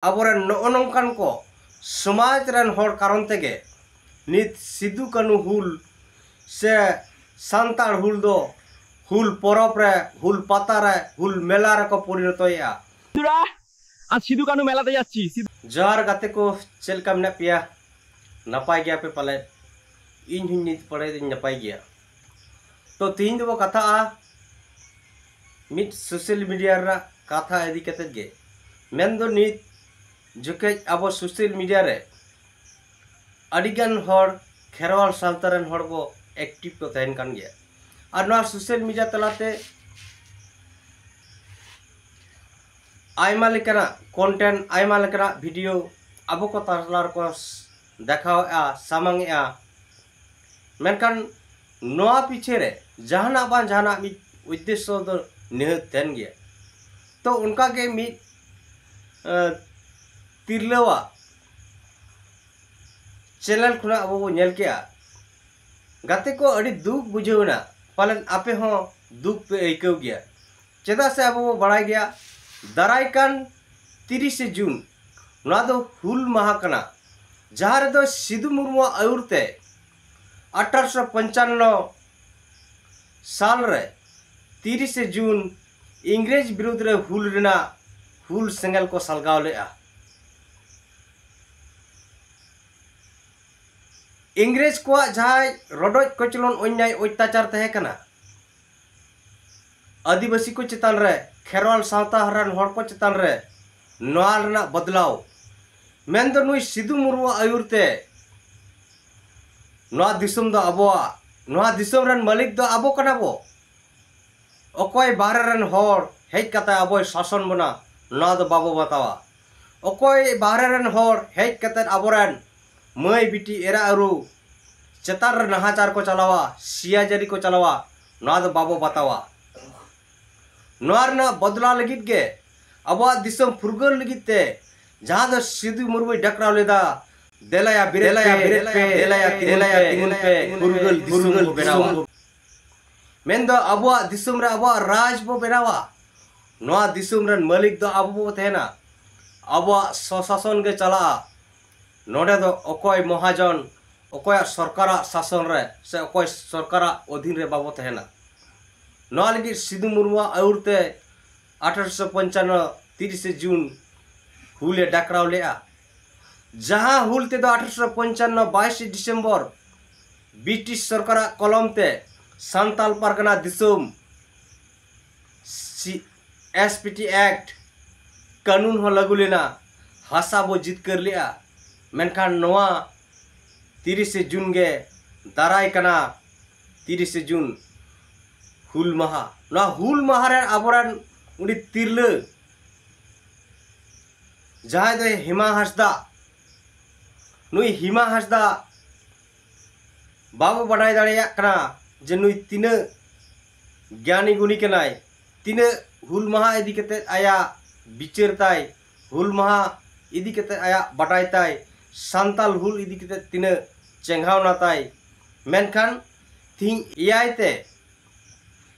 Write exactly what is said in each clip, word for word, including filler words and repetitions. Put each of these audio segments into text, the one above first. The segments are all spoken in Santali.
ᱟᱵᱚᱨᱮᱱ ᱱᱚᱜᱼᱚ ᱱᱚᱝᱠᱟᱱ ᱠᱚ ᱥᱚᱢᱟᱡᱽ ᱨᱮᱱ ᱦᱚᱲ ᱠᱟᱨᱚᱱ ᱛᱮᱜᱮ ᱱᱤᱛ ᱥᱤᱫᱩ ᱠᱟᱹᱱᱦᱩ ᱦᱩᱞ ᱥᱮ ᱥᱟᱱᱛᱟᱲ ᱦᱩᱞ ᱫᱚ ᱦᱩᱞ ᱯᱚᱨᱚᱵᱽ ᱨᱮ, ᱦᱩᱞ ᱯᱟᱛᱟ ᱨᱮ, ᱦᱩᱞ ᱢᱮᱞᱟ ᱨᱮᱠᱚ ᱯᱚᱨᱤᱱᱚᱛᱚᱭᱮᱫᱼᱟ᱾ বন্ধুরা, আজ সিধু কানু মেলাতে যাচ্ছি। সিধু ᱡᱚᱦᱟᱨ ᱜᱟᱛᱮ ᱠᱚ, ᱪᱮᱫ ᱞᱮᱠᱟ ᱢᱮᱱᱟᱜ ᱯᱮᱭᱟ? ᱱᱟᱯᱟᱭ ᱜᱮᱭᱟ ᱯᱮ ᱯᱟᱞᱮ? ᱤᱧ ᱦᱚᱸᱧ ᱱᱤᱛ ᱯᱚᱨᱮ ᱫᱚᱧ ᱱᱟᱯᱟᱭ ᱜᱮᱭᱟ᱾ ᱛᱚ ᱛᱤᱦᱤᱧ ᱫᱚᱵᱚ ᱠᱟᱛᱷᱟᱜᱼᱟ ᱢᱤᱫ ᱥᱳᱥᱟᱞ ᱢᱤᱰᱤᱭᱟ ᱨᱮᱱᱟᱜ ᱠᱟᱛᱷᱟ ᱤᱫᱤ ᱠᱟᱛᱮᱫ ᱜᱮ᱾ ᱢᱮᱱᱫᱚ ᱱᱤᱛ ᱡᱚᱠᱷᱮᱡ ᱟᱵᱚ ᱥᱳᱥᱟᱞ ᱢᱤᱰᱤᱭᱟ ᱨᱮ ᱟᱹᱰᱤᱜᱟᱱ ᱦᱚᱲ ᱠᱷᱮᱨᱣᱟᱞ ᱥᱟᱶᱛᱟ ᱨᱮᱱ ᱦᱚᱲ ᱵᱚ ᱮᱠᱴᱤᱵᱷ ᱠᱚ ᱛᱟᱦᱮᱱ ᱠᱟᱱ ᱜᱮᱭᱟ᱾ ᱟᱨ ᱱᱚᱣᱟ ᱥᱳᱥᱟᱞ ᱢᱤᱰᱤᱭᱟ ᱛᱟᱞᱟᱛᱮ ᱟᱭᱢᱟ ᱞᱮᱠᱟᱱᱟᱜ ᱠᱚᱱᱴᱮᱱᱴ, ᱟᱭᱢᱟ ᱞᱮᱠᱟᱱᱟᱜ ᱵᱷᱤᱰᱤᱭᱳ ᱟᱵᱚ ᱠᱚ ᱛᱟᱞᱟ ᱨᱮᱠᱚ ᱫᱮᱠᱷᱟᱣᱮᱫᱼᱟ, ᱥᱟᱢᱟᱝᱮᱫᱼᱟ᱾ ᱢᱮᱱᱠᱷᱟᱱ ᱱᱚᱣᱟ ᱯᱤᱪᱷᱮ ᱨᱮ ᱡᱟᱦᱟᱱᱟᱜ ᱵᱟᱝ ᱡᱟᱦᱟᱱᱟᱜ ᱢᱤᱫ ᱩᱫᱽᱫᱮᱥᱥᱚ ᱫᱚ ᱱᱤᱦᱟᱹᱛ ᱛᱟᱦᱮᱱ ᱜᱮᱭᱟ᱾ ᱛᱚ ᱚᱱᱠᱟᱜᱮ ᱢᱤᱫ ᱛᱤᱨᱞᱟᱹᱣᱟᱜ ᱪᱮᱱᱮᱞ ᱠᱷᱚᱱᱟᱜ ᱟᱵᱚ ᱵᱚ ᱧᱮᱞ ᱠᱮᱜᱼᱟ᱾ ᱜᱟᱛᱮ ᱠᱚ, ᱟᱹᱰᱤ ᱫᱩᱠ ᱵᱩᱡᱷᱟᱹᱣ ᱮᱱᱟ, ᱯᱟᱞᱮᱱ ᱟᱯᱮ ᱦᱚᱸ ᱫᱩᱠ ᱯᱮ ᱟᱹᱭᱠᱟᱹᱣ ᱜᱮᱭᱟ᱾ ᱪᱮᱫᱟᱜ ᱥᱮ ᱟᱵᱚ ᱵᱚ ᱵᱟᱲᱟᱭ ᱜᱮᱭᱟ, ᱫᱟᱨᱟᱭ ᱠᱟᱱ ᱛᱤᱨᱤᱥᱮ ᱡᱩᱱ ᱱᱚᱣᱟ ᱫᱚ ᱦᱩᱞ ᱢᱟᱦᱟ ᱠᱟᱱᱟ, ᱡᱟᱦᱟᱸ ᱨᱮᱫᱚ ᱥᱤᱫᱩ ᱢᱩᱨᱢᱩᱣᱟᱜ ᱟᱹᱭᱩᱨ ᱛᱮ ᱟᱴᱷᱟᱨᱚᱥᱚ ᱯᱚᱧᱪᱟᱱᱱᱚ ᱥᱟᱞ ᱨᱮ ᱛᱤᱨᱤᱥᱮ ᱡᱩᱱ ᱤᱝᱨᱮᱡᱽ ᱵᱤᱨᱩᱫᱽ ᱨᱮ ᱦᱩᱞ ᱨᱮᱱᱟᱜ ᱦᱩᱞ ᱥᱮᱸᱜᱮᱞ ᱠᱚ ᱥᱟᱞᱜᱟᱣ ᱞᱮᱫᱼᱟ᱾ ᱤᱝᱨᱮᱡᱽ ᱠᱚᱣᱟᱜ ᱡᱟᱦᱟᱸᱭ ᱨᱚᱰᱚᱡ ᱠᱚᱪᱞᱚᱱ, ᱚᱱᱭᱟᱭ, ᱚᱛᱛᱟᱪᱟᱨ ᱛᱟᱦᱮᱸ ᱠᱟᱱᱟ ᱟᱹᱫᱤᱵᱟᱹᱥᱤ ᱠᱚ ᱪᱮᱛᱟᱱ ᱨᱮ, ᱠᱷᱮᱨᱣᱟᱞ ᱥᱟᱶᱛᱟ ᱨᱮᱱ ᱦᱚᱲ ᱠᱚ ᱪᱮᱛᱟᱱ ᱨᱮ, ᱱᱚᱣᱟ ᱨᱮᱱᱟᱜ ᱵᱚᱫᱞᱟᱣ ᱢᱮᱱᱫᱚ ᱱᱩᱭ ᱥᱤᱫᱩ ᱢᱩᱨᱢᱩᱣᱟᱜ ᱟᱹᱭᱩᱨ ᱛᱮ ᱱᱚᱣᱟ ᱫᱤᱥᱚᱢ ᱫᱚ ᱟᱵᱚᱣᱟᱜ, ᱱᱚᱣᱟ ᱫᱤᱥᱚᱢ ᱨᱮᱱ ᱢᱟᱹᱞᱤᱠ ᱫᱚ ᱟᱵᱚ ᱠᱟᱱᱟ ᱵᱚ᱾ ᱚᱠᱚᱭ ᱵᱟᱦᱨᱮ ᱨᱮᱱ ᱦᱚᱲ ᱦᱮᱡ ᱠᱟᱛᱮ ᱟᱵᱚᱭ ᱥᱟᱥᱚᱱ ᱵᱚᱱᱟ, ᱱᱚᱣᱟ ᱫᱚ ᱵᱟᱵᱚ ᱵᱟᱛᱟᱣᱟ᱾ ᱚᱠᱚᱭ ᱵᱟᱦᱨᱮ ᱨᱮᱱ ᱦᱚᱲ ᱦᱮᱡ ᱠᱟᱛᱮ ᱟᱵᱚᱨᱮᱱ ᱢᱟᱹᱭ ᱵᱤᱴᱤ ᱮᱨᱟ ᱩᱨᱩ ᱪᱮᱛᱟᱱ ᱨᱮ ᱱᱟᱦᱟᱪᱟᱨ ᱠᱚ ᱪᱟᱞᱟᱣᱟ, ᱥᱤᱭᱟᱡᱟᱹᱨᱤ ᱠᱚ ᱪᱟᱞᱟᱣᱟ, ᱱᱚᱣᱟ ᱫᱚ ᱵᱟᱵᱚ ᱵᱟᱛᱟᱣᱟ᱾ ᱱᱚᱣᱟ ᱨᱮᱱᱟᱜ ᱵᱚᱫᱞᱟ ᱞᱟᱹᱜᱤᱫ ᱜᱮ, ᱟᱵᱚᱣᱟᱜ ᱫᱤᱥᱚᱢ ᱯᱷᱩᱨᱜᱟᱹᱞ ᱞᱟᱹᱜᱤᱫ ᱛᱮ ᱡᱟᱦᱟᱸ ᱫᱚ ᱥᱤᱫᱩ ᱢᱩᱨᱢᱩᱭ ᱰᱟᱠᱨᱟᱣ ᱞᱮᱫᱟ, ᱫᱮᱞᱟᱭᱟ ᱵᱮᱨᱮᱫ ᱫᱮᱞᱟᱭᱟ ᱯᱮ, ᱵᱮᱨᱮᱫ ᱯᱮ, ᱫᱮᱞᱟᱭᱟ ᱛᱤᱸᱜᱩᱱ ᱯᱮ, ᱛᱤᱸᱜᱩᱱ ᱯᱮ, ᱯᱷᱩᱨᱜᱟᱹᱞ ᱫᱤᱥᱚᱢ ᱵᱚ ᱵᱮᱱᱟᱣᱟ᱾ ᱢᱮᱱᱫᱚ ᱟᱵᱚᱣᱟᱜ ᱫᱤᱥᱚᱢ ᱨᱮ ᱟᱵᱚᱣᱟᱜ ᱨᱟᱡᱽ ᱵᱚ ᱵᱮᱱᱟᱣᱟ᱾ ᱱᱚᱣᱟ ᱫᱤᱥᱚᱢ ᱨᱮᱱ ᱢᱟᱹᱞᱤᱠ ᱫᱚ ᱟᱵᱚ ᱵᱚ ᱛᱟᱦᱮᱱᱟ᱾ ᱟᱵᱚᱣᱟᱜ ᱥᱚᱥᱟᱥᱚᱱ ᱜᱮ ᱪᱟᱞᱟᱜᱼᱟ᱾ ᱱᱚᱰᱮ ᱫᱚ ᱚᱠᱚᱭ ᱢᱚᱦᱟᱡᱚᱱ, ᱚᱠᱚᱭᱟᱜ ᱥᱚᱨᱠᱟᱨᱟᱜ ᱥᱟᱥᱚᱱ ᱨᱮ ᱥᱮ ᱚᱠᱚᱭ ᱥᱚᱨᱠᱟᱨᱟᱜ ᱚᱫᱷᱤᱱ ᱨᱮ ᱵᱟᱵᱚ ᱛᱟᱦᱮᱱᱟ᱾ ᱱᱚᱣᱟ ᱞᱟᱹᱜᱤᱫ ᱥᱤᱫᱩ ᱢᱩᱨᱢᱩᱣᱟᱜ ᱟᱹᱭᱩᱨ ᱛᱮ ᱟᱴᱷᱟᱨᱚᱥᱚ ᱯᱚᱧᱪᱟᱱᱱᱚ ᱛᱤᱨᱤᱥᱮ ᱡᱩᱱ ᱦᱩᱞᱮ ᱰᱟᱠᱨᱟᱣ ᱞᱮᱫᱼᱟ, ᱡᱟᱦᱟᱸ ᱦᱩᱞ ᱛᱮᱫᱚ ᱟᱴᱷᱟᱨᱚᱥᱚ ᱯᱚᱧᱪᱟᱱᱱᱚ ᱵᱟᱭᱤᱥᱮ ᱰᱤᱥᱮᱢᱵᱚᱨ ᱵᱨᱤᱴᱤᱥ ᱥᱚᱨᱠᱟᱨᱟᱜ ᱠᱚᱞᱚᱢ ᱛᱮ ᱥᱟᱱᱛᱟᱞ ᱯᱟᱨᱜᱟᱱᱟ ᱫᱤᱥᱚᱢ ᱥᱤ-, ᱮᱥ ᱯᱤ ᱴᱤ ᱮᱠᱴ ᱠᱟᱹᱱᱩᱱ ᱦᱚᱸ ᱞᱟᱹᱜᱩ ᱞᱮᱱᱟ, ᱦᱟᱥᱟ ᱵᱚ ᱡᱤᱛᱠᱟᱹᱨ ᱞᱮᱫᱼᱟ᱾ ᱢᱮᱱᱠᱷᱟᱱ ᱱᱚᱣᱟ ᱛᱤᱨᱤᱥᱮ ᱡᱩᱱ ᱜᱮ ᱫᱟᱨᱟᱭ ᱠᱟᱱᱟ, ᱛᱤᱨᱤᱥᱮ ᱡᱩᱱ ᱦᱩᱞ ᱢᱟᱦᱟ᱾ ᱱᱚᱣᱟ ᱦᱩᱞ ᱢᱟᱦᱟ ᱨᱮ ᱟᱵᱚᱨᱮᱱ ᱩᱱᱤ ᱛᱤᱨᱞᱟᱹ ᱡᱟᱦᱟᱸᱭ ᱫᱚ ᱦᱮᱢᱟ ᱦᱟᱸᱥᱫᱟ, ᱱᱩᱭ ᱦᱮᱢᱟ ᱦᱟᱸᱥᱫᱟ ᱵᱟᱵᱚ ᱵᱟᱰᱟᱭ ᱫᱟᱲᱮᱭᱟᱜ ᱠᱟᱱᱟ ᱡᱮ ᱱᱩᱭ ᱛᱤᱱᱟᱹᱜ ᱜᱮᱭᱟᱱᱤ ᱜᱩᱱᱤ ᱠᱟᱱᱟᱭ, ᱛᱤᱱᱟᱹᱜ ᱦᱩᱞ ᱢᱟᱦᱟ ᱤᱫᱤ ᱠᱟᱛᱮ ᱟᱭᱟᱜ ᱵᱤᱪᱟᱹᱨ ᱛᱟᱭ, ᱦᱩᱞ ᱢᱟᱦᱟ ᱤᱫᱤ ᱠᱟᱛᱮ ᱟᱭᱟᱜ ᱵᱟᱰᱟᱭ ᱛᱟᱭ, ᱥᱟᱱᱛᱟᱞ ᱦᱩᱞ ᱤᱫᱤ ᱠᱟᱛᱮ ᱛᱤᱱᱟᱹᱜ ᱪᱮᱸᱜᱷᱟᱣᱱᱟ ᱛᱟᱭ᱾ ᱢᱮᱱᱠᱷᱟᱱ ᱛᱤᱦᱤᱧ ᱮᱭᱟᱭ ᱛᱮ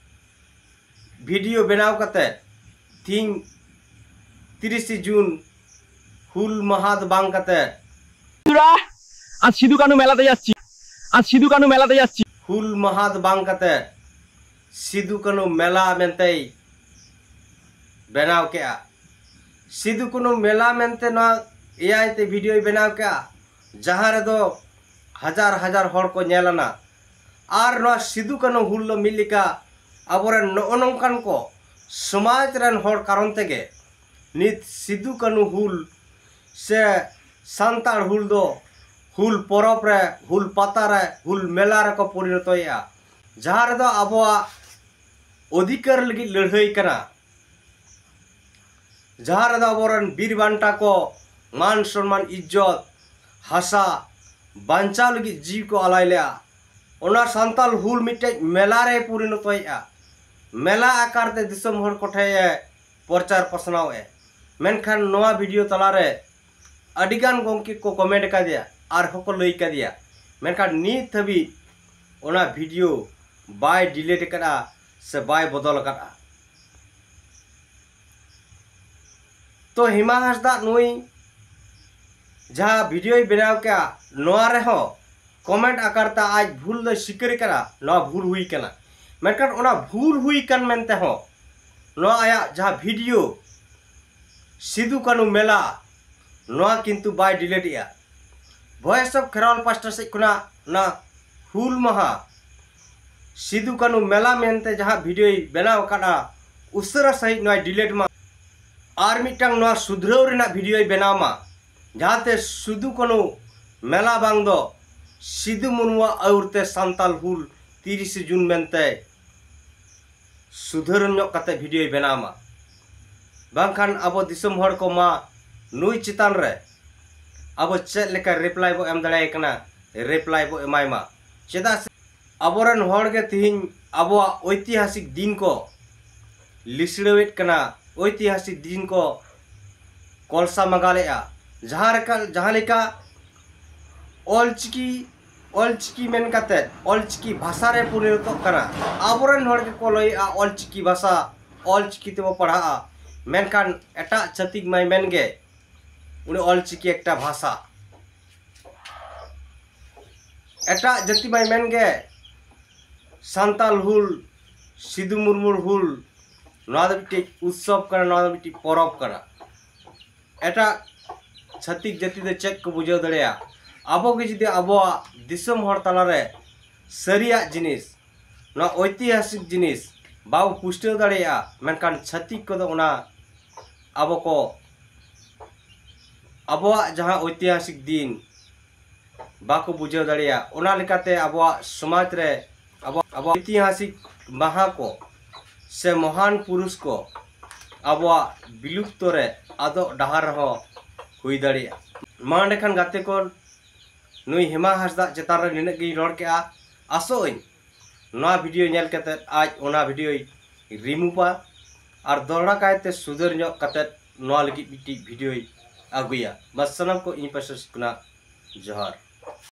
ᱵᱷᱤᱰᱤᱭᱳ ᱵᱮᱱᱟᱣ ᱠᱟᱛᱮ ᱛᱤᱦᱤᱧ ᱛᱤᱨᱤᱥᱮ ᱡᱩᱱ ᱦᱩᱞ ᱢᱟᱦᱟ ᱫᱚ ᱵᱟᱝ ᱠᱟᱛᱮ ত্রিপুরা আর সিধু কানু মেলাতে যাচ্ছি, আর সিধু কানু মেলাতে যাচ্ছি। ᱦᱩᱞ ᱢᱟᱦᱟ ᱫᱚ ᱵᱟᱝ ᱠᱟᱛᱮ ᱥᱤᱫᱩ ᱠᱟᱹᱱᱩ ᱢᱮᱞᱟ ᱢᱮᱱᱛᱮᱭ ᱵᱮᱱᱟᱣ ᱠᱮᱜᱼᱟ᱾ ᱥᱤᱫᱩ ᱠᱟᱹᱱᱩ ᱢᱮᱞᱟ ᱢᱮᱱᱛᱮ ᱱᱚᱣᱟ ᱮᱭᱟᱭ ᱛᱮ ᱵᱷᱤᱰᱤᱭᱳᱭ ᱵᱮᱱᱟᱣ ᱠᱮᱜᱼᱟ, ᱡᱟᱦᱟᱸ ᱨᱮᱫᱚ ᱦᱟᱡᱟᱨ ᱦᱟᱡᱟᱨ ᱦᱚᱲ ᱠᱚ ᱧᱮᱞ ᱟᱱᱟ᱾ ᱟᱨ ᱱᱚᱣᱟ ᱥᱤᱫᱩ ᱠᱟᱹᱱᱩ ᱦᱩᱞ ᱫᱚ ᱢᱤᱫ ᱞᱮᱠᱟ ᱟᱵᱚᱨᱮᱱ ᱱᱚᱜᱼᱚ ᱱᱚᱝᱠᱟᱱ ᱠᱚ ᱥᱚᱢᱟᱡᱽ ᱨᱮᱱ ᱦᱚᱲ ᱠᱟᱨᱚᱱ ᱛᱮᱜᱮ ᱱᱤᱛ ᱥᱤᱫᱩ ᱠᱟᱹᱱᱩ ᱦᱩᱞ ᱥᱮ ᱥᱟᱱᱛᱟᱲ ᱦᱩᱞ ᱫᱚ ᱦᱩᱞ ᱯᱚᱨᱚᱵᱽ ᱨᱮ, ᱦᱩᱞ ᱯᱟᱛᱟ ᱨᱮ, ᱦᱩᱞ ᱢᱮᱞᱟ ᱨᱮᱠᱚ ᱯᱚᱨᱤᱱᱚᱛᱚᱭᱮᱫᱼᱟ, ᱡᱟᱦᱟᱸ ᱨᱮᱫᱚ ᱟᱵᱚᱣᱟᱜ ᱚᱫᱷᱤᱠᱟᱨ ᱞᱟᱹᱜᱤᱫ ᱞᱟᱹᱲᱦᱟᱹᱭ ᱠᱟᱱᱟ, ᱡᱟᱦᱟᱸ ᱨᱮᱫᱚ ᱟᱵᱚᱨᱮᱱ ᱵᱤᱨ ᱵᱟᱱᱴᱟ ᱠᱚ ᱢᱟᱱ ᱥᱚᱱᱢᱟᱱ, ᱤᱡᱽᱡᱚᱛ, ᱦᱟᱥᱟ ᱵᱟᱧᱪᱟᱣ ᱞᱟᱹᱜᱤᱫ ᱡᱤᱣᱤ ᱠᱚ ᱟᱞᱟᱭ ᱞᱮᱜᱼᱟ᱾ ᱚᱱᱟ ᱥᱟᱱᱛᱟᱞ ᱦᱩᱞ ᱢᱤᱫᱴᱮᱡ ᱢᱮᱞᱟ ᱨᱮᱭ ᱯᱚᱨᱤᱱᱚᱛᱚᱭᱮᱫᱼᱟ᱾ ᱢᱮᱞᱟ ᱟᱠᱟᱨ ᱛᱮ ᱫᱤᱥᱚᱢ ᱦᱚᱲ ᱠᱚᱴᱷᱮᱱ ᱮ ᱯᱨᱚᱪᱟᱨ ᱯᱟᱥᱱᱟᱣ ᱮ᱾ ᱢᱮᱱᱠᱷᱟᱱ ᱱᱚᱣᱟ ᱵᱷᱤᱰᱤᱭᱳ ᱛᱟᱞᱟᱨᱮ ᱟᱹᱰᱤᱜᱟᱱ ᱜᱚᱢᱠᱮ ᱠᱚ ᱠᱚᱢᱮᱱᱴ ᱟᱠᱟᱫᱮᱭᱟ ᱟᱨ ᱦᱚᱸᱠᱚ ᱞᱟᱹᱭ ᱠᱟᱫᱮᱭᱟ, ᱢᱮᱱᱠᱷᱟᱱ ᱱᱤᱛ ᱦᱟᱹᱵᱤᱡ ᱚᱱᱟ ᱵᱷᱤᱰᱤᱭᱳ ᱵᱟᱭ ᱰᱤᱞᱤᱴ ᱟᱠᱟᱫᱼᱟ ᱥᱮ ᱵᱟᱭ ᱵᱚᱫᱚᱞ ᱟᱠᱟᱫᱼᱟ᱾ ᱛᱚ ᱦᱮᱢᱟ ᱦᱟᱸᱥᱫᱟ ᱱᱩᱭ ᱡᱟᱦᱟᱸ ᱵᱷᱤᱰᱤᱭᱳᱭ ᱵᱮᱱᱟᱣ ᱠᱮᱜᱼᱟ, ᱱᱚᱣᱟ ᱨᱮᱦᱚᱸ ᱠᱚᱢᱮᱱᱴ ᱟᱠᱟᱨ ᱛᱮ ᱟᱡ ᱵᱷᱩᱞ ᱫᱚᱭ ᱥᱤᱠᱟᱹᱨ ᱠᱟᱱᱟ, ᱱᱚᱣᱟ ᱵᱷᱩᱞ ᱦᱩᱭ ᱠᱟᱱᱟ᱾ ᱢᱮᱱᱠᱷᱟᱱ ᱚᱱᱟ ᱵᱷᱩᱞ ᱦᱩᱭ ᱠᱟᱱ ᱢᱮᱱᱛᱮ ᱦᱚᱸ ᱱᱚᱣᱟ ᱟᱭᱟᱜ ᱡᱟᱦᱟᱸ ᱵᱷᱤᱰᱤᱭᱳ ᱥᱤᱫᱩ ᱠᱟᱹᱱᱩ ᱢᱮᱞᱟ, ᱱᱚᱣᱟ ᱠᱤᱱᱛᱩ ᱵᱟᱭ ᱰᱤᱞᱤᱴ ᱮᱜᱼᱟ᱾ ᱵᱷᱚᱭᱮᱥ ᱚᱯᱷ ᱠᱷᱮᱨᱣᱟᱞ ᱯᱟᱥᱴᱟ ᱥᱮᱫ ᱠᱷᱚᱱᱟᱜ ᱚᱱᱟ ᱦᱩᱞ ᱢᱟᱦᱟ ᱥᱤᱫᱩ ᱠᱟᱹᱱᱩ ᱢᱮᱞᱟ ᱢᱮᱱᱛᱮ ᱡᱟᱦᱟᱸ ᱵᱷᱤᱰᱤᱭᱳᱭ ᱵᱮᱱᱟᱣ ᱟᱠᱟᱫᱼᱟ, ᱩᱥᱟᱹᱨᱟ ᱥᱟᱺᱦᱤᱡ ᱱᱚᱣᱟᱭ ᱰᱤᱞᱤᱴ ᱢᱟ᱾ ᱟᱨ ᱢᱤᱫᱴᱟᱝ ᱱᱚᱣᱟ ᱥᱩᱫᱷᱨᱟᱹᱣ ᱨᱮᱱᱟᱜ ᱵᱷᱤᱰᱤᱭᱳᱭ ᱵᱮᱱᱟᱣ ᱢᱟ, ᱡᱟᱦᱟᱸᱛᱮ ᱥᱤᱫᱩ ᱠᱟᱹᱱᱩ ᱢᱮᱞᱟ ᱵᱟᱝ ᱫᱚ ᱥᱤᱫᱩ ᱢᱩᱨᱢᱩᱣᱟᱜ ᱟᱹᱭᱩᱨ ᱛᱮ ᱥᱟᱱᱛᱟᱞ ᱦᱩᱞ ᱛᱤᱨᱤᱥᱮ ᱡᱩᱱ ᱢᱮᱱᱛᱮ ᱥᱩᱫᱷᱟᱹᱨ ᱧᱚᱜ ᱠᱟᱛᱮ ᱵᱷᱤᱰᱤᱭᱳᱭ ᱵᱮᱱᱟᱣ ᱢᱟ᱾ ᱵᱟᱝᱠᱷᱟᱱ ᱟᱵᱚ ᱫᱤᱥᱚᱢ ᱦᱚᱲ ᱠᱚ ᱢᱟ ᱱᱩᱭ ᱪᱮᱛᱟᱱ ᱨᱮ ᱟᱵᱚ ᱪᱮᱫ ᱞᱮᱠᱟ ᱨᱤᱯᱞᱟᱭ ᱵᱚ ᱮᱢ ᱫᱟᱲᱮᱭᱟᱭ ᱠᱟᱱᱟ, ᱨᱤᱯᱞᱟᱭ ᱵᱚ ᱮᱢᱟᱭ ᱢᱟ᱾ ᱪᱮᱫᱟᱜ ᱥᱮ ᱟᱵᱚᱨᱮᱱ ᱦᱚᱲ ᱜᱮ ᱛᱤᱦᱤᱧ ᱟᱵᱚᱣᱟᱜ ᱳᱭᱛᱤᱦᱟᱥᱤᱠ ᱫᱤᱱ ᱠᱚ ᱞᱤᱥᱲᱟᱹᱣᱮᱫ ᱠᱟᱱᱟ, ᱳᱭᱛᱤᱦᱟᱥᱤᱠ ᱫᱤᱱ ᱠᱚ ᱠᱚᱞᱥᱟ ᱢᱟᱜᱟᱞᱮᱜᱼᱟ᱾ ᱡᱟᱦᱟᱸ ᱞᱮᱠᱟ ᱡᱟᱦᱟᱸ ᱞᱮᱠᱟ ᱚᱞᱪᱤᱠᱤ ᱚᱞᱪᱤᱠᱤ ᱢᱮᱱ ᱠᱟᱛᱮ ᱚᱞᱪᱤᱠᱤ ᱵᱷᱟᱥᱟ ᱨᱮ ᱯᱚᱨᱤᱱᱚᱛᱚᱜ ᱠᱟᱱᱟ᱾ ᱟᱵᱚᱨᱮᱱ ᱦᱚᱲ ᱜᱮᱠᱚ ᱞᱟᱹᱭᱮᱜᱼᱟ ᱚᱞᱪᱤᱠᱤ ᱵᱷᱟᱥᱟ, ᱚᱞᱪᱤᱠᱤ ᱛᱮᱵᱚ ᱯᱟᱲᱦᱟᱜᱼᱟ᱾ ᱢᱮᱱᱠᱷᱟᱱ ᱮᱴᱟᱜ ᱪᱷᱟᱹᱛᱤᱠ ᱢᱟᱭ ᱢᱮᱱ ᱜᱮ ᱩᱱᱤ ᱚᱞᱪᱤᱠᱤ ᱮᱠᱴᱟ ᱵᱷᱟᱥᱟ, ᱮᱴᱟᱜ ᱡᱟᱹᱛᱤ ᱢᱟᱭ ᱢᱮᱱ ᱜᱮ ᱥᱟᱱᱛᱟᱞ ᱦᱩᱞ, ᱥᱤᱫᱩ ᱢᱩᱨᱢᱩᱨ ᱦᱩᱞ, ᱱᱚᱣᱟ ᱫᱚ ᱢᱤᱫᱴᱤᱡ ᱩᱛᱥᱚᱵ ᱠᱟᱱᱟ, ᱱᱚᱣᱟ ᱫᱚ ᱢᱤᱫᱴᱤᱡ ᱯᱚᱨᱚᱵᱽ ᱠᱟᱱᱟ᱾ ᱮᱴᱟᱜ ᱪᱷᱟᱹᱛᱤᱠ ᱡᱟᱹᱛᱤ ᱫᱚ ᱪᱮᱫ ᱠᱚ ᱵᱩᱡᱷᱟᱹᱣ ᱫᱟᱲᱮᱭᱟᱜᱼᱟ? ᱟᱵᱚ ᱜᱮ ᱡᱩᱫᱤ ᱟᱵᱚᱣᱟᱜ ᱫᱤᱥᱚᱢ ᱦᱚᱲ ᱛᱟᱞᱟᱨᱮ ᱥᱟᱹᱨᱤᱭᱟᱜ ᱡᱤᱱᱤᱥ, ᱱᱚᱣᱟ ᱳᱭᱛᱤᱦᱟᱥᱤᱠ ᱡᱤᱱᱤᱥ ᱵᱟᱵᱚ ᱯᱩᱥᱴᱟᱹᱣ ᱫᱟᱲᱮᱭᱟᱜᱼᱟ, ᱢᱮᱱᱠᱷᱟᱱ ᱪᱷᱟᱹᱛᱤᱠ ᱠᱚᱫᱚ ᱚᱱᱟ ᱟᱵᱚ ᱠᱚ ᱟᱵᱚᱣᱟᱜ ᱡᱟᱦᱟᱸ ᱳᱭᱛᱤᱦᱟᱥᱤᱠ ᱫᱤᱱ ᱵᱟᱠᱚ ᱵᱩᱡᱷᱟᱹᱣ ᱫᱟᱲᱮᱭᱟᱜᱼᱟ᱾ ᱚᱱᱟ ᱞᱮᱠᱟᱛᱮ ᱟᱵᱚᱣᱟᱜ ᱥᱚᱢᱟᱡᱽ ᱨᱮ ᱟᱵᱚ ᱟᱵᱚᱣᱟᱜ ᱳᱭᱛᱤᱦᱟᱥᱤᱠ ᱢᱟᱦᱟ ᱠᱚ ᱥᱮ ᱢᱚᱦᱟᱱ ᱯᱩᱨᱩᱥ ᱠᱚ ᱟᱵᱚᱣᱟᱜ ᱵᱤᱞᱩᱯᱛᱚ ᱨᱮ ᱟᱫᱚᱜ ᱰᱟᱦᱟᱨ ᱨᱮᱦᱚᱸ ᱦᱩᱭ ᱫᱟᱲᱮᱭᱟᱜᱼᱟ᱾ ᱢᱟ ᱮᱸᱰᱮᱠᱷᱟᱱ ᱜᱟᱛᱮ ᱠᱚ, ᱱᱩᱭ ᱦᱮᱢᱟ ᱦᱟᱸᱥᱫᱟ ᱪᱮᱛᱟᱱ ᱨᱮ ᱱᱤᱱᱟᱹᱜ ᱜᱤᱧ ᱨᱚᱲ ᱠᱮᱜᱼᱟ᱾ ᱟᱥᱚᱜ ᱟᱹᱧ ᱱᱚᱣᱟ ᱵᱷᱤᱰᱤᱭᱳ ᱧᱮᱞ ᱠᱟᱛᱮᱫ ᱟᱡ ᱚᱱᱟ ᱵᱷᱤᱰᱤᱭᱳᱭ ᱨᱤᱢᱩᱵᱷᱟ ᱟᱨ ᱫᱚᱦᱲᱟ ᱠᱟᱭᱛᱮ ᱥᱩᱫᱷᱟᱹᱨ ᱧᱚᱜ ᱠᱟᱛᱮᱫ ᱱᱚᱣᱟ ᱞᱟᱹᱜᱤᱫ ᱢᱤᱫᱴᱤᱡ ᱵᱷᱤᱰᱤᱭᱳᱭ ᱟᱹᱜᱩᱭᱟ᱾ ᱵᱟᱥ, ᱥᱟᱱᱟᱢ ᱠᱚ ᱤᱧ ᱯᱟᱥᱴᱟ ᱥᱮᱫ ᱠᱷᱚᱱᱟᱜ ᱡᱚᱦᱟᱨ᱾